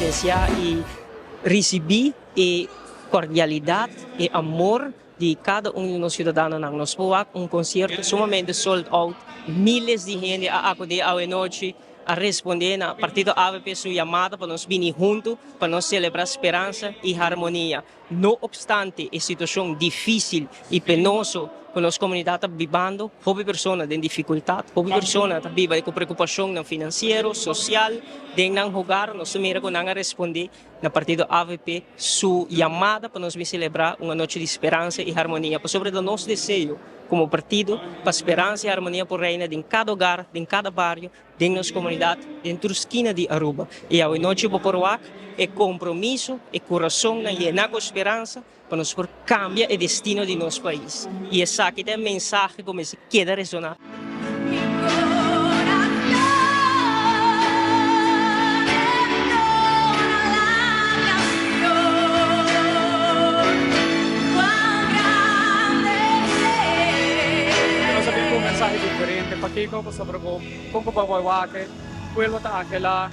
presencia y ricibi e cordialidad, e amor di cada un di nos ciudadanonan. Nos por wak un concierto sumamente sold out, miles di hende a acudi awe nochi, a responde na Partido avp su yamada pa nos bini hunto pa nos celebra speransa y harmonia. No obstante e situacion dificil y penoso cu nos comunidad ta bibando, hopi persona den dificultad, hopi persona ta biba cu preocupacionnan financiero, social den nan hogar, nos ta mira cu nan a responde na Partido avp su yamada pa nos bin celebra un anochi di speransa y harmonia, pasobra ta nos deseo como partido pa speransa y harmonia por reina den cada hogar, den cada bario, den nos comunidad, den tur skina di Aruba. Y awe nochi bo por wak e compromiso, e curasonnan yena cu speransa pa nos por cambia e destino di nos pais. Y esaki ta e mensahe cu mester keda resona. Nos a bin cu un mensahe diferente. Pakico? Pasobra cu con cu bo wak e pueblo ta anhela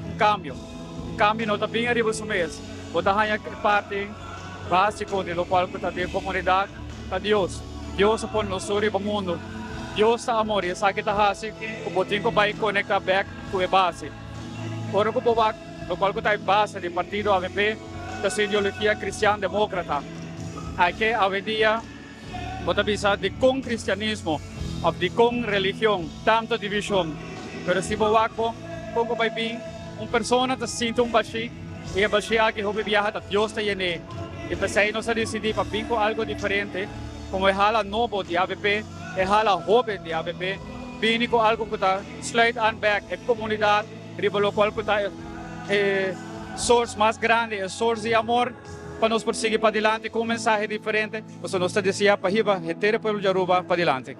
un cambio. Un cambio no ta bin ariba su mes. Bo ta haña e parti basico di locual cu ta den comunidad ta Dios. Dios a pone nos tur riba mundo. Dios ta amor y esaki ta haci cu bo tin cu bay conecta bek cu e base. Ora cu bo wak locual cu ta e base di partido avp ta su ideologia cristian democrata. Aike awendia bo ta bisa dicon cristianismo of dicon religion tanto division. Pero si bo wak bon con cu bay bin un persona ta sinti un bashi y e bashi aki hopi biaha ta Dios ta yen'e. Y p'esey nos a dicidi pa bin cu algo diferente como e hala nobo di avp, e hala hoben di avp, bini cu algo cu ta sluit aan bek e comunidad riba locual cu ta e source mas grandi, e source di amor pa nos por sigui padilanti cu un mensahe diferente, pasobra nos ta desea pa hiba henter e pueblo di Aruba padilanti.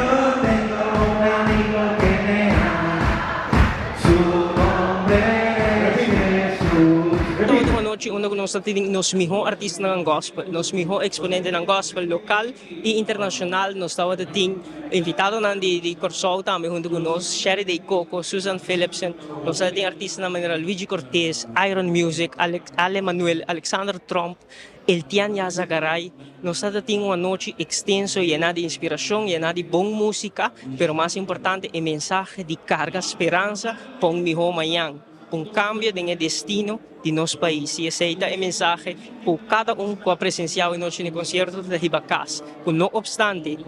Tabata un anochi unda cu nos ta tene nos miho artistanan gospel, nos miho exponentenan gospel local y internacional. Nos tabata tin invitadonan di Corsou tambe hunto cu nos, Sherry Day Coco, Susan Philipsen. Nos tabata tin artistanan manera Luigi Cortez, Iron Music, Ale Manuel, Alexander Tromp, Eltian Yazagaray. Nos tabata tin un anochi extenso yena di inspiracion, yena di bon musica, pero mas importante e mensahe di carga speransa pa un miho mañan, pa un cambio den e destino di nos pais. Y esey ta e mensahe cu cada un cu a presencia awe nochi na e concierto ta hiba cas, cu no obstante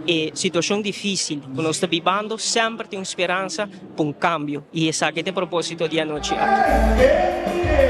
e situacion dificil cu nos ta bibando, semper tin un speransa pa un cambio. Y esaki ta e proposito di anochi aki.